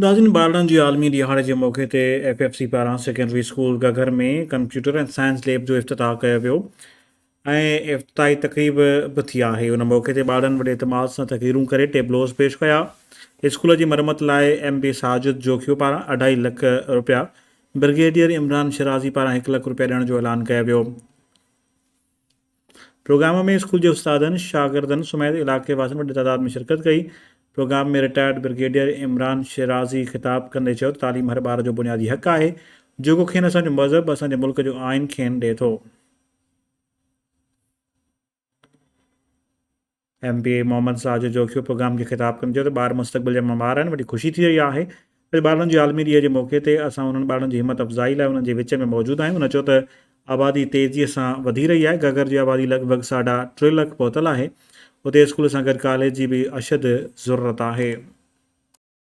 ناظرين ٻارڙن جي عالمي ڏهاڙي جي موقعي تي ايف ايف سي پاران secondary school Ghaghar ۾ computer ۽ science lab جو افتتاح ڪيو ويو ۽ افتتاحي تقريب به ٿي آهي ان موقعي تي ٻارڙن وڏي اعتماد سان تقريرون ڪري ٽيبلوز پيش ڪيا اسڪول جي مرمت لاء ايم پي ساجد جوکيو پاران اڍائي لک رپيا برگيڊيئر عمران شيرازي پاران هڪ لک رپيا ڏيڻ جو اعلان ڪيو ويو. پروگرام ۾ اسڪول جي استادن، شاگردن سميت علائقي واسين وڏي تعداد ۾ شرڪت ڪئي. Programme ۾ retired brigadier Imran Shirazi خطاب ڪندي چيو ته تعليم هر ٻار جو بنيادي حق آهي، جيڪو کين اسان جو مذهب، اسان جي ملڪ جو آئين کين ڏئي ٿو. M P A Muhammad Sajid Jokhio programme کي خطاب ڪندي چيو ته ٻار مستقبل جا معمار آهن، وڏي خوشي ٿي رهي آهي ته ٻارڙن جي عالمي ڏينهن جي موقعي تي اسان انهن ٻارڙن جي همت افزائي لاء انهن جي وچ ۾ موجود آهيون. هن چيو ته آبادي تيزي سان وڌي رهي آهي، گهگهر جي آبادي لڳ ڀڳ ساڍا ٽي لک پهتل آهي، اتي اسڪول سان گڏ ڪاليج جي به اشد ضرورت آهي.